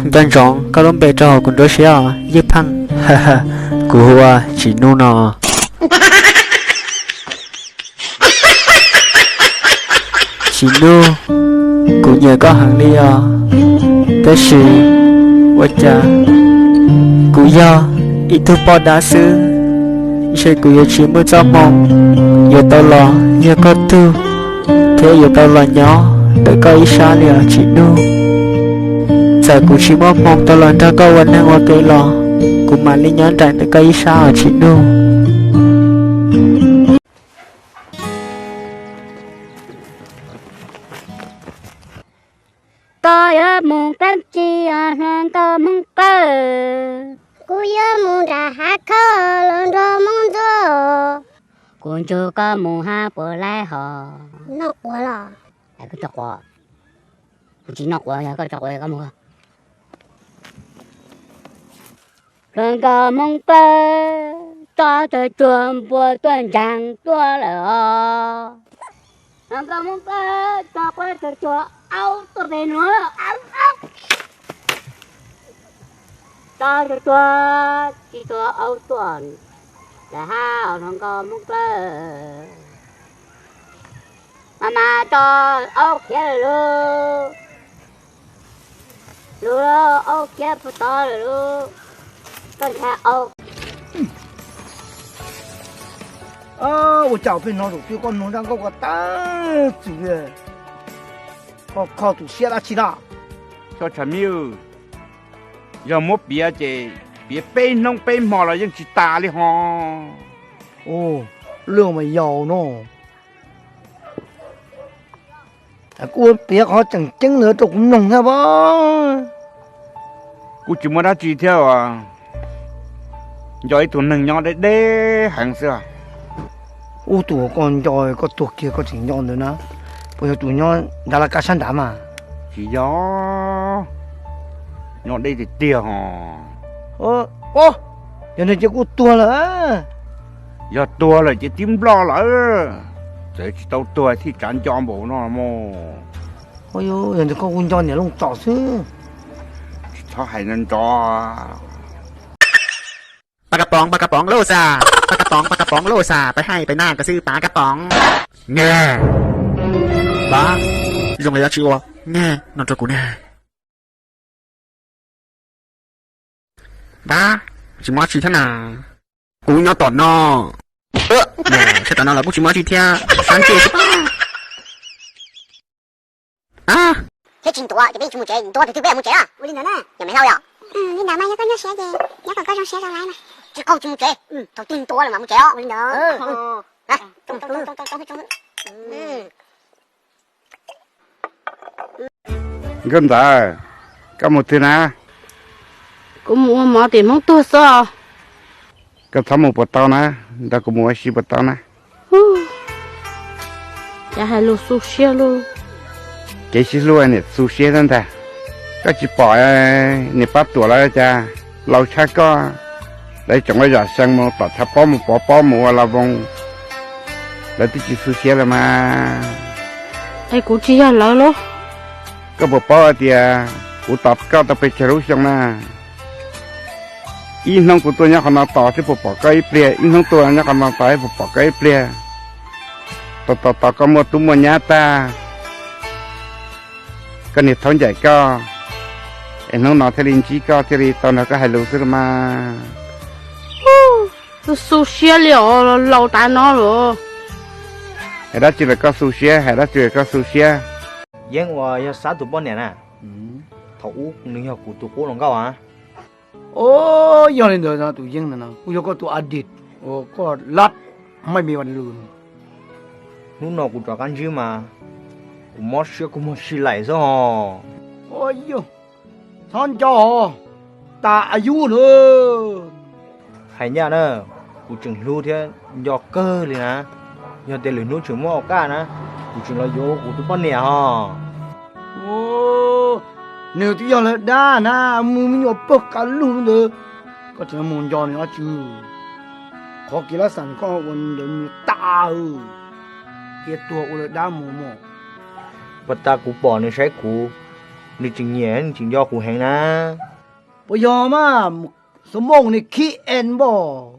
Nco ntsoov koj lub npe rau hauv kuv nruab siab os Yeej Pheej. Kuv hu ua Tsim Nuj no. Tsim Nuj, kuv nyiam koj heev li os, tab sis ua cas kuv yog ib tug poj dab xwb, ntshe kuv yuav tsis muaj txoj hmoo yuav tau los yog koj tug thiab yuav tau los nyob ntawm koj ib sab li os Tsim Nuj. Txawm kuv tsis muaj hmoo tau los nrog koj ua neeg ua ke los kuv mam li nyob nraim ntawm koj ib sab os Tsim Nuj. Koj yuav mus pab tsi os hluas nkauj Hmoob Plawv? Kuv yuav mus nram hav khoob los nrog Hmoob ntxuav. Kuv ntsug koj mus hab puas laib hos? Noj quav los? Kuv tsis noj quav, yog koj tso quav koj mus. Hluas nkauj Hmoob Plawv, tso tsuag tsuag npua tuaj ntsaag tuaj lawm os. Hluas nkauj Hmoob Plawv, tso quav tsuag tsuag aub tuaj pem nuav lawm. Tso tsuag tsuag tsis tuaj aub tuaj lawm hab hluas nkauj Hmoob Plawv. Mas mas tso aub khiav lawm lauj. Lug aub khiav puag tod lawm lauj. Koj nrhiav aub. Ua cas pheej hnov zaum twg koj mloog zaj nkauj ko tawg txwm li. Koj kho tus siab dab tsi na? Tso tshav miv, yog muab piav ces piav peb hnub peb hmo los yeej tsis tas li ho. Ua, lwj mas yau no. Kuv piav qhov tseem ceeb ntawd rau kuv mloog thiab pob. Kuv tsis muaj dab tsi thiab os. Nco ib tug neeg nyob deb deb heev xwb. Ub, tus uas koj nco koj tuag kiag koj tseem nco ntawd na, puas yog tus nyob nrad laj kab sab nrad mas? Tsis yog, nyob deb tiag tiag os. Yog ntawd ces kuj tuag lawm. Yog tuag lawm ces tib nploj lawm, txawm tsis tau tuag thiaj tsav nco npaum no mus. Yog ntawd koj kuj nco niam Looj Tsom xwb. Tsis txhob hais nrov nrov. Paj Kab Pov, Paj Kab Pov lauj xas, Paj Kab Pov, Paj Kab Pov lauj xas, peb hais peb naj koj xwb Paj Kab Pov. Niam, Paj, zoo li dab tsi ua niam no rau kuv niam. Pab, tsis muaj dab tsi thiab na. Kuv nyob tom no. Saib tom no los kuj tsis muaj dab tsi thiab, sab ntsej xwb. Thiab tsis ntuav ces peb tsis mus tsev, ntuav tus twg peb mus tsev os. Ua li ntawd na, yog me hlau yom. Li ntawd mas yog koj nyuaj siab ces nyob kom koj zoo siab zoo lawm mas. Tsis qaug tsis mus tsev, thaum twg ntuav lawm mas mus tsev os. Ua li ntawd. Nkauj Ntxawm, koj mus twg na? Kuv mus ua mov tim Hmoob tuag xwb. Koj txhob mus puas tau na, nrog kuv mus ua si puas tau na? Ces hais lus xu siab lauj. Kev sib hlub niam xu siab tab ntag. Koj tsis pom niam Pab Tuam lawv cas laus tshaj koj, lawv tseem ua zam sees mus tom tshav pob mus pov pob mus ua la voos, lawv twb tsis xu siab lawm mas. Es kuv tsis yog lawv lauj. Koj puas paub hais tias kuv tos koj tau pes tsawg lub xyoo na? Ib hnub kuv tuaj nyob qhov no tos twb puas pom koj ib pliag, ib hnub tuaj nyob qhov no tos twb puas pom koj ib pliag. Tos tos tos koj muaj tub muaj nyab tag, koj niag thaub ncaim koj, es hnub no thiaj li ntsib koj thiaj li tau nrog koj hais lus xwb los mas. Xu siab li os, laus tas no lawm. Hais dab tsi lawm koj xu siab, hais dab tsi lawm koj xu siab? Yeeb uas yog Xab tus poj niam na, thaum ub nws yog kuv tus qub hluas nkauj a. Yog li ntawd tus Yeeb ntawd no kuj yog koj tus a dis uas koj lab maij me vas lus. Hnub no kuv rov qab ntsib mas kuv mob siab kuv muag si laim xwb hos. Yog, txhob nco hos, tas a yub na. Hais ncaj na, kuv tseem hlub thiab nco kawg li na. Yog tias lwm hnub tseem muaj ua qaj na, kuv tseem los yuav kuv tus poj niam hos. Nws twb yog lawv dab na, mus me nyuam pawg qab lug ntawd, koj tseem mus nco nws dab tsi? Qhov kev lab xas koj ua ntawd nws tas, cia tuag ua lawv dab mus mog. Puag ta kuv pom nws saib kuv, Nws tseem nyiam tseem nco kuv heev na. Puas yog mas, Xov Mooj ne khib en npauj.